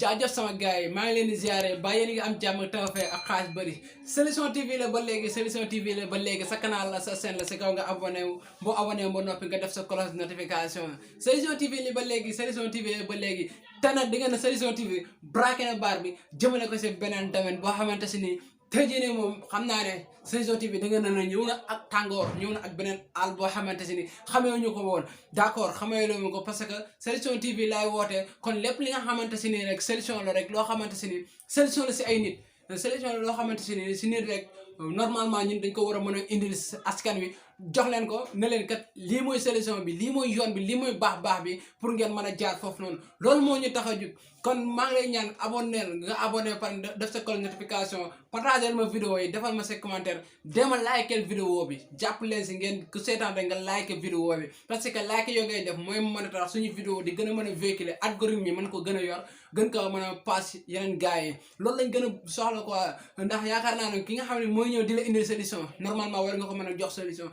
jaajëf sama gars yi maa ngi leen di ziare ba yéen ngi am jàmm tawfeex ak xaalis bëri Solution TV la ba léegi Solution TV la ba léegi sa canal la sa chaîne la si kaw nga abonné wu boo abonné wu ba noppi nga def sa cloche de notification Solution TV li ba léegi Solution TV la ba léegi te nag di ngeen ne Solution TV braqué na baar bi jëmale ko si beneen domaine boo xamante si nii tey jii nii moom xam naa ne Solution TV da nga ne ñëw na ak tàngoor ñëw na ak beneen àll boo xamante si ni xamee ñu ko woon d'accord xamee lu ko parce que Solution TV laay wootee kon lépp li nga xamante si ni rek solution la rek loo xamante si ni solution la si ay nit solution la loo xamante si ni si nit rek normalement ñun dañ ko war a mën a indil askan wi jox leen ko ne leen kat lii mooy solution bi lii mooy yoon bi lii mooy baax bi pour ngeen mën a jaar foofu noonu loolu moo ñu tax a jug kon maa ngi lay ñaan abonné nga abonné par def sa cloche notification partagé ma vidéo yi defal ma sa commentaire dema like vidéo bi jàpp leen si ngeen ku seetaan rek nga like vidéo bi parce que like yoo ngay def mooy mën a tax suñu vidéo di gën a mën a véhiculer algorithme yi mën ko gën a yor gën ko mën a pass yeneen gars yi loolu lañ gën a soxla quoi ndax yaakaar naa ne ki nga xam ne mooy ñëw di la indil solution normalement war nga ko mën a jox solution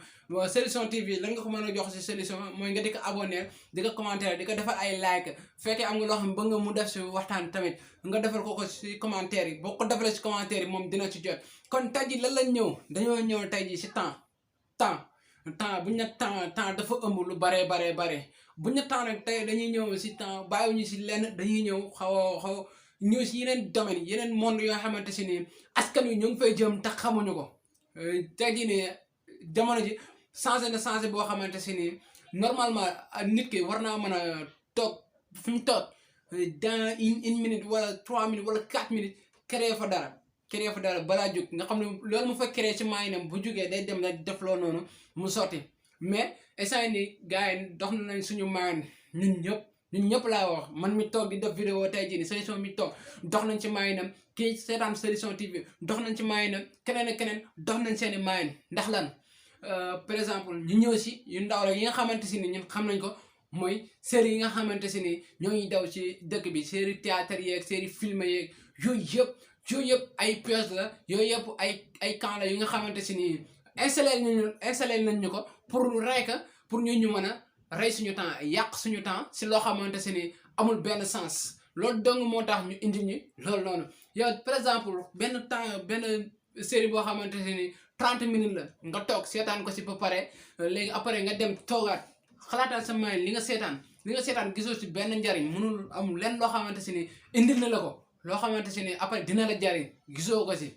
Solution TV lan nga ko mën a jox si solution mooy nga di ko abonné di ko commentaire di ko defal ay like fekkee am nga loo xam ne ba nga mu def si waxtaan tamit nga defal ko si commentaire yi boo ko defalee si commentaire yi moom dina ci jot kon tey jii lan lañ ñëw dañoo ñëw tey jii si temps bu ñu ne temps dafa ëmb lu bare bu ñu ne temps nag tey dañuy ñëw si temps bàyyiwuñu si lenn dañuy ñëw xaw ñëw si yeneen domaine yeneen monde yoo xamante si ni askan wi ñu ngi fay jëm tax xamuñu ko tey jii nii jamono ji changé boo xamante si ni normalement nit ki war naa mën a toog fi mu toog dans une minute wala 3 minutes wala 4 minutes créer fa dara balaa jóg nga xam ne loolu mu fa créer ci maayinam bu jógee day dem rek def loo noonu mu sotti mais instant ni gars yi dox nañ suñu maayin ñun ñëpp laa wax man mi toog di def vidéo tey jii ni Solution mi toog dox nañ ci maayinam kii seetaan Solution TV dox nañ ci maayinam keneen ak keneen dox nañ seeni maayin ndax lan par exemple ñu ñëw si yu ndaw la yi nga xamante si ni ñun xam nañ ko mooy série yi nga xamante si ni ñoo ngi daw ci dëkk bi série théâtre yeeg série film yeeg yooyu yëpp ay pièces la yooyu yëpp ay camp la yu nga xamante si ni installé nañ ñu ko pour rey ka pour ñu mën a rey suñu temps yàq suñu temps si loo xamante si ni amul benn sens loolu dong moo tax ñu indi ñi loolu noonu yow par exemple benn série boo xamante si ni 30 minutes la nga toog seetaan ko si ba pare léegi après nga dem toogaat xalaatal sa may li nga seetaan gisoo si benn njariñ mënul amul lenn loo xamante si ni indil na la ko loo xamante si ni après dina la jariñ gisoo ko si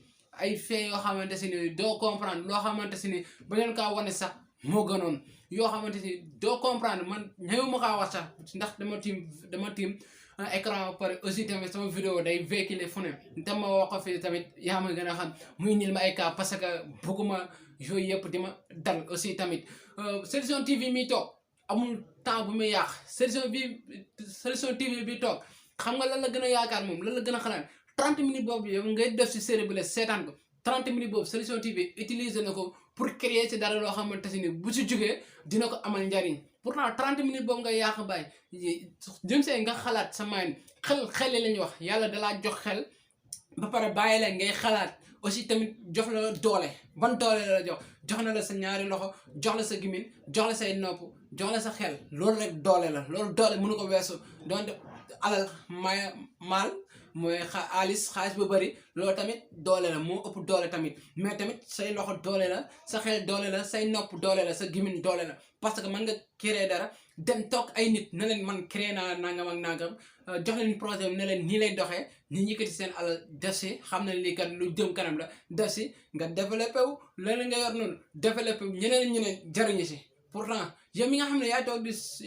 ay fee yoo xamante si ni doo comprendre loo xamante si ni ba ngeen kaa wane sax moo gënoon yoo xamante si doo comprendre man ñëw ma kaa wax sax ndax dama tiim écran pare aussi tamit sama vidéo day véhiculer fu ne te ma wax ko fii tamit yaa ma gën a xam muy nil ma ay cas parce que bëgguma yooyu yëpp di ma dal aussi tamit Solution TV mi toog amul temps bu muy yàq Solution TV bi toog xam nga lan la gën a yaakaar moom lan la gën a xalaat 30 minutes boobu yow ngay def si série bi la seetaan ko 30 minutes boobu Solution TV utiliser na ko pour créer ci dara loo xamante si ni bu si jógee dina ko amal njariñ pourtant 30 minutes boobu nga yàq bàyyi jëm see nga xalaat sa main xel yi la ñuy wax yàlla dalaa jox xel ba pare bàyyi la ngay xalaat aussi tamit jox la doole ban doole la jox na la sa ñaari loxo jox la sa gimin jox la say nopp jox la sa xel loolu rek doole la loolu doole mënu ko weesu doonte alal maal mooy xaalis bu bëri loolu tamit doole la moo ëpp doole tamit mais tamit say loxo doole la sa xel doole la say nopp doole la sa gimin doole la parce que mën nga créer dara dem toog ay nit ne leen man créer naa nangam ak nangam jox leen projet ne leen nii lay doxee ni ñëkkati seen alal def si xam na lii kat lu jëm kanam la def si nga développé wu leneen nga yor noonu développé wu ñeneen jariñu si pourtant yow mi nga xam ne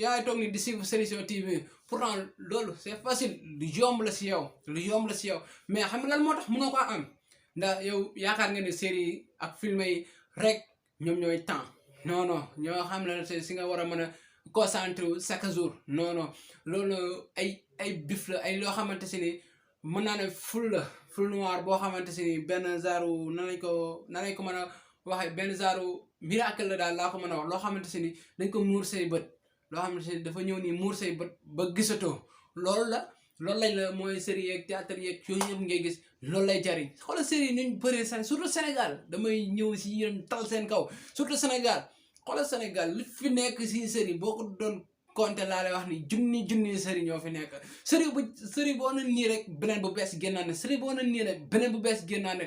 yaay toog ni di suivre Solution TV pourtant loolu c'est facile lu yomb la si yow mais xam nga lan moo tax mënoo ko am ndax yow yaakaar nga ne série yi ak film yi rek ñoom ñooy temps non ñoo xam ne si nga war a mën a concentré wu chaque jour non loolu ay bif la ay loo xamante si ni mën naa ne ful noir boo xamante si ni benn genre nan lañ ko mën a waxee benn genre miracle la daal laa ko mën a wax loo xamante si ni dañ ko muur say bët loo xamante si ni dafa ñëw nii muur say bët ba gisatoo loolu lañ la mooy série yeeg théâtre yeeg yooyu yëpp ngay gis loolu lay jariñ xoolal série yi ñu bëree surtout Sénégal damay ñëw si yéen tal seen kaw surtout Sénégal xoolal Sénégal li fi nekk si série boo ko doon compter laa lay wax ni junni série ñoo fi nekk série boo na nii rek beneen bu bees génnaan ne série boo na nii rek beneen bu bees génnaan ne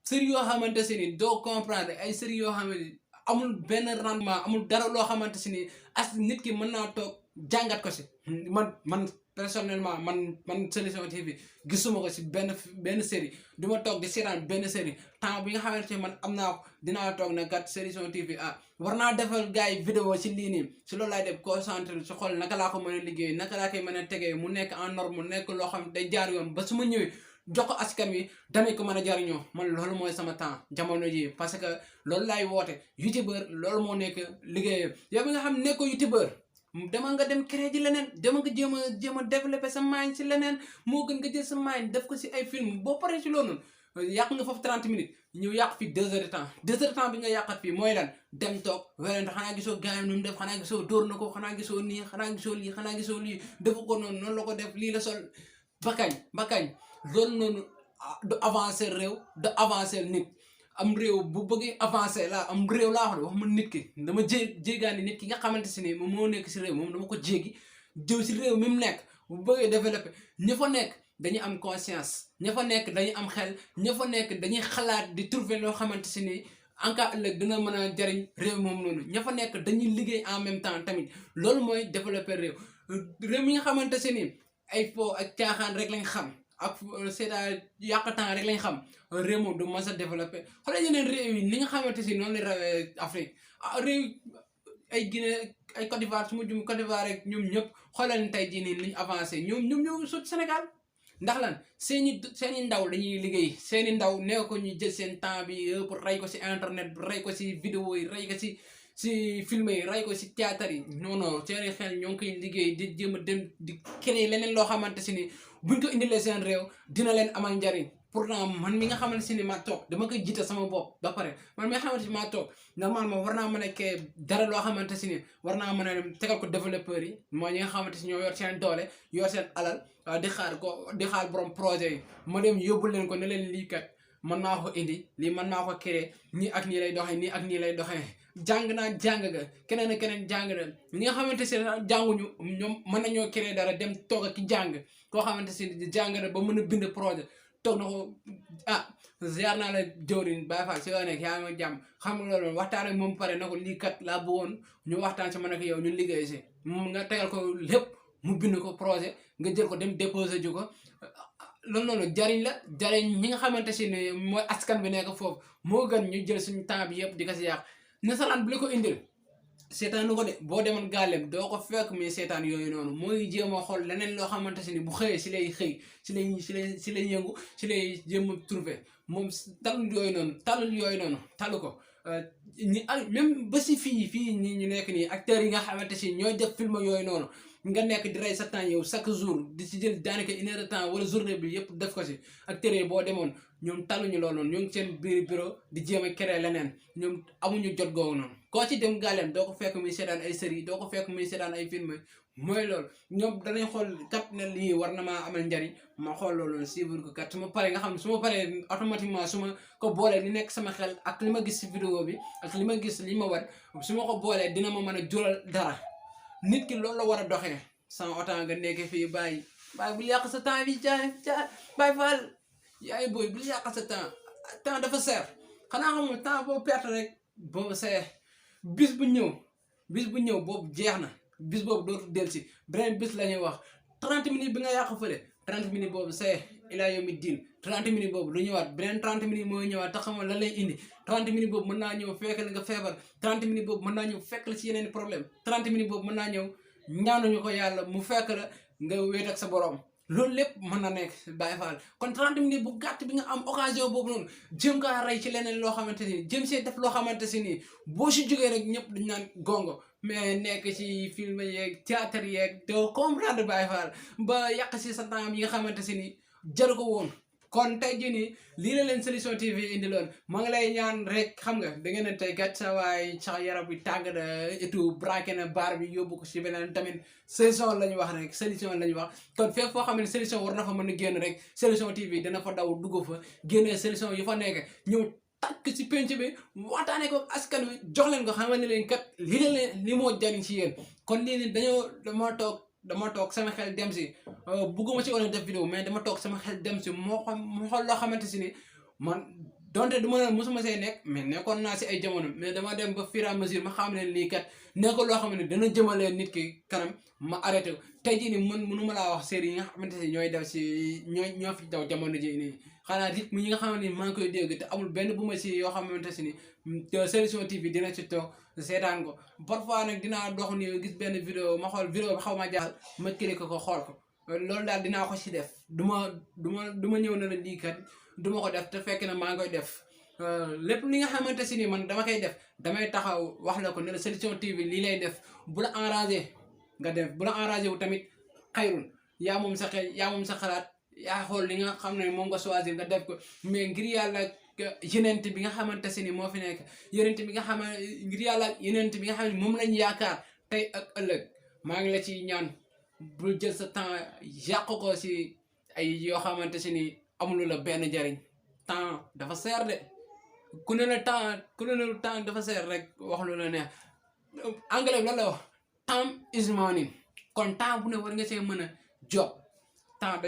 série yoo xamante si ni doo comprendre ay série yoo xamante amul benn rendement amul dara loo xamante si ni as nit ki mën naa toog jàngat ko si man personnellement man Solution TV gisuma ko si benn série du ma toog di seetaan benn série temps bi nga xamante man am naa ko dinaa toog ne gat Solution TV war naa defal gars yi vidéo si lii nii si loolu laay def concentré si xool naka laa ko mën a liggéey naka laa koy mën a tegee mu nekk en norme mu nekk loo xam day jaar yoon ba su ma ñëwee jox ko askan wi danañ ko mën a jariñoo man loolu mooy sama temps jamono ji parce que loolu laay woote youtubeur loolu moo nekk liggéeyam yow bi nga xam ne ko youtubeur dama nga dem créer ji leneen dama nga jéem a développer sa mind si leneen moo gën nga jël sa mind def ko si ay film boo paree si loolu noonu yàq nga foofu 30 minutes ñëw yàq fii 2 heures de temps 2 heures de temps bi nga yàqat fii mooy lan dem toog werante xanaa gisoo gars yi nu mu def xanaa gisoo dóor na ko xanaa gisoo nii xanaa gisoo lii xanaa gisoo lii defu ko noonu la ko def lii la sol ba kañ loolu noonu du avancer réew du avancer nit am réew bu bëggee avancer laa am réew laa wax ma nit ki dama jéegaani nit ki nga xamante si ni moom moo nekk si réew moom dama ko jéegi jëw si réew mi mu nekk bu bëggee développer ña fa nekk dañuy am conscience ña fa nekk dañuy am xel ña fa nekk dañuy xalaat di trouver loo xamante si ni en cas ëllëg dina mën a jariñ réew moom noonu ña fa nekk dañuy liggéey en même temps tamit loolu mooy développer réew mi nga xamante si ni ay fo ak caaxaan rek lañ xam ak c'est-à-dire yàq temps rek lañ xam réew moom du mës a développé xoolal yeneen réew yi ni nga xamante si noonu la rawee Afrique réew ay Guinée ay Côte d'Ivoire su ma jum Côte d'Ivoire rek ñoom ñëpp xoolal tey jii nii ni ñu avancé ñoom ñoo sut Sénégal ndax lan seeni ndaw dañuy liggéey seeni ndaw nee ko ñu jël seen temps bi pour rey ko si internet rey ko si vidéo yi rey ko si film yi rey ko si théâtre yi non seeni xel ñoo ngi koy liggéey di jéem a dem di créer leneen loo xamante si ni buñ ko indilee seen réew dina leen amal njariñ pourtant man mi nga xamante si ni maa toog dama koy jiite sama bopp ba pare man mi nga xamante si maa toog normalement war naa mën a kee dara loo xamante si ni war naa mën a tegal ko développeurs yi mooy ñi nga xamante si ñoo yor seen doole yor seen alal di xaar borom projet yi ma dem yóbbul leen ko ne leen lii kat mën naa ko indi lii mën naa ko créer nii ak nii lay doxee nii ak nii lay doxee jàng naa jàng ga keneen ak keneen jàng na ñi nga xamante si jànguñu ñoom mën nañoo créer dara dem toog ak ki jàng koo xamante si jàng na ba mën a bind projet toog na ko ziar naa la jawriñ Baye Fall si yoo nekk yaa ngi jàmm xam nga loolu waxtaan ak moom pare na ko lii kat laa bëggoon ñu waxtaan si man ak yow ñu liggéey si nga tegal ko lépp mu bind ko projet nga jël ko dem déposer ju ko loolu noonu jariñ la jariñ ñi nga xamante si ne mooy askan bi nekk foofu moo gën ñu jël suñu temps bi yëpp di ko si yàq nasaraan bi la ko indil seetaan nu ko de boo demoon gàllem doo ko fekk mais seetaan yooyu noonu mooy jéem a xool leneen loo xamante si ni bu xëyee si lay xëy si lay yëngu si lay jéem a trouver moom talul yooyu noonu talu ko ñi même ba si fii ñi ñu nekk nii acteurs yi nga xamante si ñooy def film yooyu noonu nga nekk di rey sa temps yow chaque jour di si jël daanaka 1 heure de temps wala journée bi yëpp def ko si acteurs yi boo demoon ñoom taluñu loolu noonu ñoo ngi seen biir bureau di jéem a créer leneen ñoom amuñu jot googu noonu koo ci dem gàllem doo ko fekk muy seetaan ay série doo ko fekk muy seetaan ay film mooy loolu ñoom danañ xool kat ne lii war na maa amal njariñ ma xool loolu suivre ko kat su ma paree nga xam ne su ma paree automatiquement su ma ko boolee li nekk sama xel ak li ma gis si vidéo bi ak li ma gis li ma war su ma ko boolee dina ma mën a jural dara nit ki loolu la war a doxee sans autant nga nekk fii bàyyi bul yàq sa temps bi Baye Fall yaay booy bul yàq sa temps dafa seer xanaa xamul temps boo perte rek boobu seer bis bu ñëw boobu jeex na bis boobu dootul del si beneen bis la ñuy wax 30 minutes bi nga yàq fële 30 minutes boobu seer ilaa yomi diin 30 minutes boobu lu ñëwaat beneen 30 minutes mooy ñëwaat te xamal lan lay indi 30 minutes boobu mën naa ñëw fekk la nga feebar 30 minutes boobu mën naa ñëw fekk la ci yeneen problème 30 minutes boobu mën naa ñëw ñaanuñu ko yàlla mu fekk la nga wéet ak sa borom loolu lépp mën na nekk Baye Fall kon 30 minutes bu gàtt bi nga am occasion boobu noonu jëm kaa rey ci leneen loo xamante ni jëm see def loo xamante si nii boo si jógee rek ñëpp duñ naan gongo mais nekk ci film yeeg théâtre yeeg doo comprendre Baye Fall ba yàq si sa temps yi nga xamante si nii jaru ko woon kon tey jii nii lii la leen Solution TV indi loon maa ngi lay ñaan rek xam nga da ngeen a tey kat sa waay sax yaram bi tàng na et tout braqué na baar bi yóbbu ko si beneen tamit solution la ñu wax rek solution la ñu wax kon fépp foo xam ne solution war na fa mën a génn rek Solution TV dana fa daw dugg fa génnee solution yu fa nekk ñëw tàkk ci penc bi waxtaanee ko askan wi jox leen ko xamal ne leen kat li moo jariñ ci yéen kon lii nii dama toog sama xel dem si bugguma ci woon def vidéo mais dama toog sama xel dem si moo xool loo xamante si ni man donte du ma ne mosuma see nekk mais nekkoon naa si ay jamono mais dama dem ba fur et à mesure ma xam ne lii kat nekkul loo xam ne dana jëmalee nit ki kanam ma arrêté ko tey jii nii mënuma laa wax série yi nga xamante si ñooy def si ñoo fi daw jamono ji nii xanaa rythme yi nga xamante ni maa ngi koy dégg te amul benn bu ma si yoo xamante si ni Solution TV dina ci toog seetaan ko parfois nag dinaa dox ni gis benn vidéo ma xool vidéo bi xaw ma jaaxal ma cliquer ko xool ko loolu daal dinaa ko si def du ma ñëw na la lii kat du ma ko def te fekk na maa ngi koy def lépp li nga xamante si ni man dama koy def damay taxaw wax la ko ne la Solution TV lii lay def bu la enragé nga def bu la enragé wu tamit xayrun yaa moom sa xel yaa moom sa xalaat yaa xool li nga xam ne moom nga choisir nga def ko mais ngir yàlla yenent bi nga xamante si ni moo fi nekk yenent bi nga xam ngir yàlla yenent bi nga xam ne moom lañ yaakaar tey ak ëllëg maa ngi la ci ñaan bul jël sa temps yàq ko si ay yoo xamante si ni amul la benn jariñ temps dafa seer de ku ne la temps dafa seer rek wax lu la neex anglais bi lan la wax time is money kon temps bu ne war nga see mën a job temps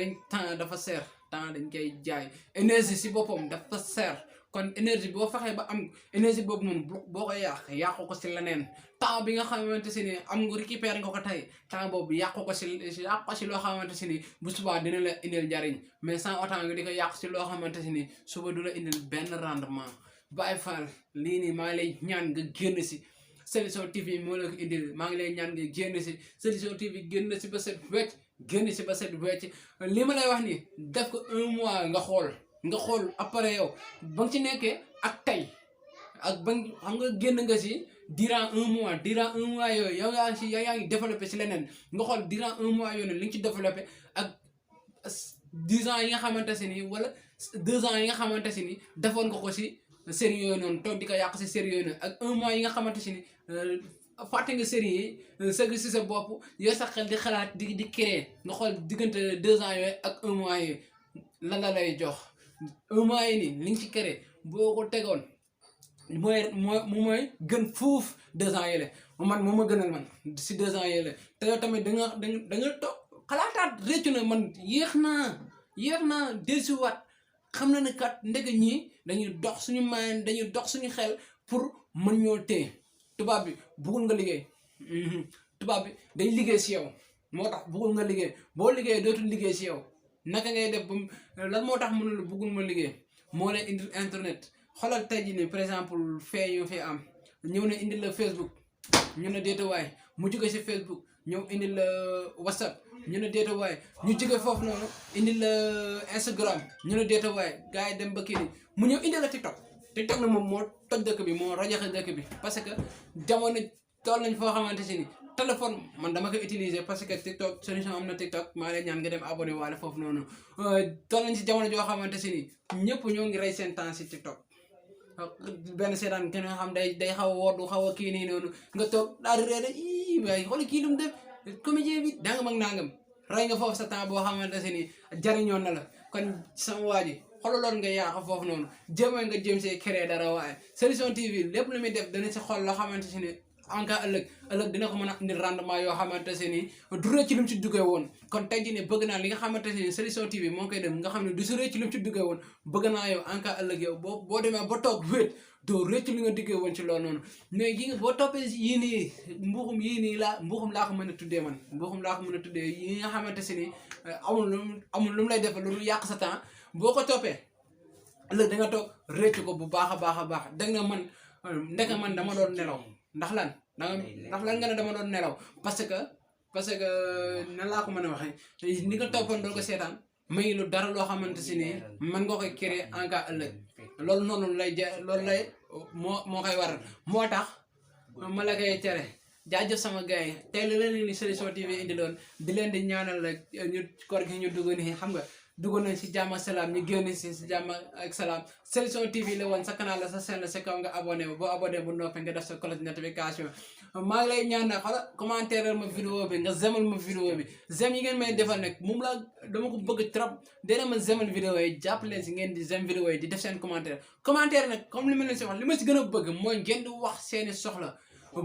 dafa seer temps dañ koy jaay énergie si boppam dafa seer kon énergie boo fexee ba am énergie boobu noonu boo ko yàqu ko si leneen temps bi nga xamante si ni am nga récupérer nga ko tey temps boobu yàqu ko si loo xamante si ni bu subaa dina la indil njariñ mais sans autant nga di ko yàqu si loo xamante si ni suba du la indil benn rendement Baye Fall lii nii maa ngi lay ñaan nga génn si Solution TV moo la ko indil maa ngi lay ñaan nga génn si Solution TV génn si ba set wecc li ma lay wax ni def ko 1 mois nga xool après yow ba nga ci nekkee ak tey ak ba xam nga génn nga si durant 1 mois yooyu yow yaa ngi développé si leneen nga xool durant 1 mois yooyu li nga ci développé ak 10 ans yi nga xamante si ni wala 2 ans yi nga xamante si ni defoon nga ko si série yooyu noonu toog di ko yàq si série yooyu noonu ak 1 mois yi nga xamante si ni fàtte nga série yi sëgg si sa bopp yooyu sa xel di xalaat di créer nga xool diggante 2 ans yooyu ak 1 mois yooyu lan la lay jox 1 mois yi nii li nga ci créer boo ko tegoon mooy gën fuuf 2 ans yële man moo ma gënal man si 2 ans yële te yow tamit da nga toog xalaataat réccu na man yéex naa dellusiwaat xam na ne kat ndege ñii dañuy dox suñu main dañuy dox suñu xel pour mën ñoo téye tubaab bi bëggul nga liggéey tubaab bi day liggéey si yow moo tax bëggul nga liggéey boo liggéey dootul liggéey si yow naka ngay def ba lan moo tax mënul bëggul ma liggéey moo lay indil internet xoolal tey jii nii par exemple fee yu fi am ñëw na indil la Facebook ñu ne déetawaay mu jóge si Facebook ñëw indil la WhatsApp ñu ne déetawaay ñu jóge foofu noonu indil la Instagram ñu ne déetawaay gars yi dem ba kii mu ñëw indil la TikTok na moom moo toj dëkk bi moo rajaxe dëkk bi parce que jamono toll nañ foo xamante si ni téléphone man dama koy utiliser parce que TikTok Solution am na TikTok maa lay ñaan nga dem abonné waale foofu noonu toll nañ si jamono joo xamante si ni ñëpp ñoo ngi rey seen temps si TikTok benn seetaan kenn nga xam day xaw a woddu xaw a kii nii noonu nga toog daal di reere waaye xool kii lu mu def comédien bi danga mag nangam rey nga foofu sa temps boo xamante si ni jariñoon na la kon sama waa ji xoolaloon nga yàq foofu noonu jéemoon nga jëm see créer dara waaye Solution TV lépp lu muy def dana si xool loo xamante si ni en cas ëllëg dina ko mën a indil rendement yoo xamante se ni du rëcc ci lu mu ci duggee woon kon tey jii ne bëgg naa li nga xamante se ni Solution TV moo koy dem nga xam ne du si rëcc ci lu mu ci duggee woon bëgg naa yow en cas ëllëg yow boo demee ba toog wéet doo rëcc li nga duggee woon ci loolu noonu mais yi nga boo toppee yii nii mbuuxum laa ko mën a tuddee man mbuuxum laa ko mën a tuddee yi nga xamante se ni amul lu mu lay defal lu yàq sa temps boo ko toppee ëllëg da nga toog rëcc ko bu baax a baax danga na man ndeke man dama doon nelaw ndax lan nga ne dama doon nelaw parce que nan laa ko mën a waxee ni nga toppoon doo ko seetaan may lu dara loo xamante si ni man nga koy créer en cas ëllëg loolu noonu loolu lay moo koy waral moo tax ma la koy tere jaajëf sama gars yi tey la leen ni Solution TV indi loon di leen di ñaanal rek ñu koor gi ñu dugg nii xam nga dugg nañ si jàmm ak salaam ñu génn si jàmm ak salaam Solution TV la woon sa canal la sa chaîne la sa kaw nga abonné boo abonné bu noppi nga def sa cloche notification maa ngi lay ñaan nag xoolal commentaire ma vidéo bi nga zemal ma vidéo bi zem yi ngeen may defal nag moom laa dama ko bëgg trop dina ma zemal vidéo yi jàpp leen si ngeen di zem vidéo yi di def seen commentaire nag comme li ma leen si wax li ma si gën a bëgg mooy ngeen di wax seeni soxla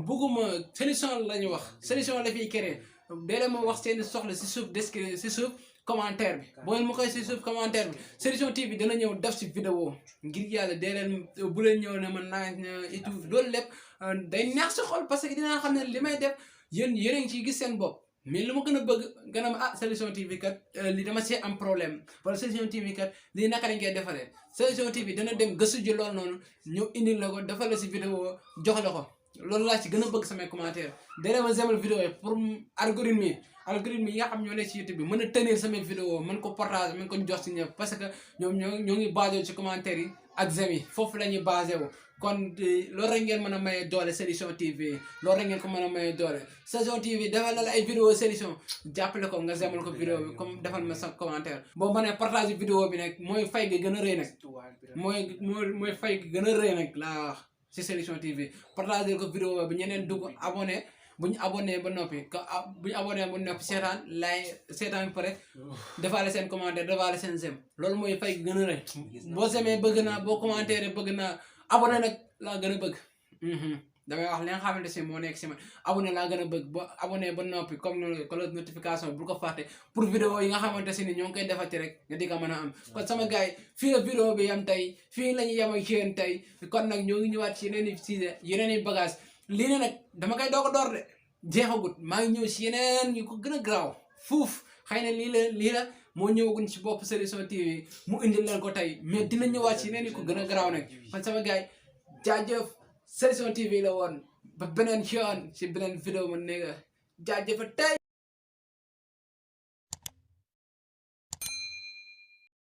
bëgguma solution la ñu wax solution la fiy créer dina ma wax seeni soxla si suuf description si suuf commentaire bi boo leen ma koy si suuf commentaire bi Solution TV dana ñëw def si vidéo ngir yàlla dee leen bu leen ñëw ne man naa et tout loolu lépp day neex si xol parce que dinaa xam ne li may def yéen a ngi ciy gis seen bopp mais lu ma gën a bëgg gën a ma Solution TV kat li dama see am problème wala Solution TV kat lii naka lañ koy defaree Solution TV dana dem gëstu ji loolu noonu ñëw indil la ko defal la si vidéo jox la ko loolu laa ci gën a bëgg samay commentaire dee ma zemal vidéo yi pour algorithme yi nga xam ñoo nekk ci YouTube bi mën a tenir samay vidéo mën ko partager mën ko jox ci ñëpp parce que ñoom ñoo ngi basé ci commentaire yi ak zem yi foofu la ñuy basé wu kon loolu rek ngeen mën a maye doole Solution TV loolu rek ngeen ko mën a maye doole Solution TV defal na la ay vidéo solution jàppale ko nga zemal ko vidéo bi comme defal ma sa commentaire boo mënee partager vidéo bi nag mooy fay gi gën a rëy nag mooy fay gi gën a rëy nag laa wax ci Solution TV partager ko vidéo bi ñeneen dugg abonné bu ñu abonné ba noppi bu ñu abonné ba noppi seetaan pare defaale seen commentaire defaale seen zem loolu mooy fay gën a rëy boo zemee bëgg naa boo commentaire bëgg naa abonné nag laa gën a bëgg damay wax li nga xamante si moo nekk si man abonné laa gën a bëgg boo abonné ba noppi comme cloche notification bul ko fàtte pour vidéo yi nga xamante si ni ñoo ngi koy defati rek nga di ko mën a am kon sama gars yi fii la vidéo bi yam tey fii la ñu yem ak yéen tey kon nag ñoo ngi ñëwaat ci yeneen i bagage lii ne nag dama koy doog a door de jeexagut maa ngi ñëw si yeneen ñu ko gën a garaaw fuuf xëy na lii la moo ñëwagun ci bopp Solution TV mu indil leen ko tey mais dina ñëwaat si yeneen ñu ko gën a garaaw nag kon sama gars yi jaajëf Solution TV la woon ba beneen yoon si beneen vidéo ma nekk jaajëf tey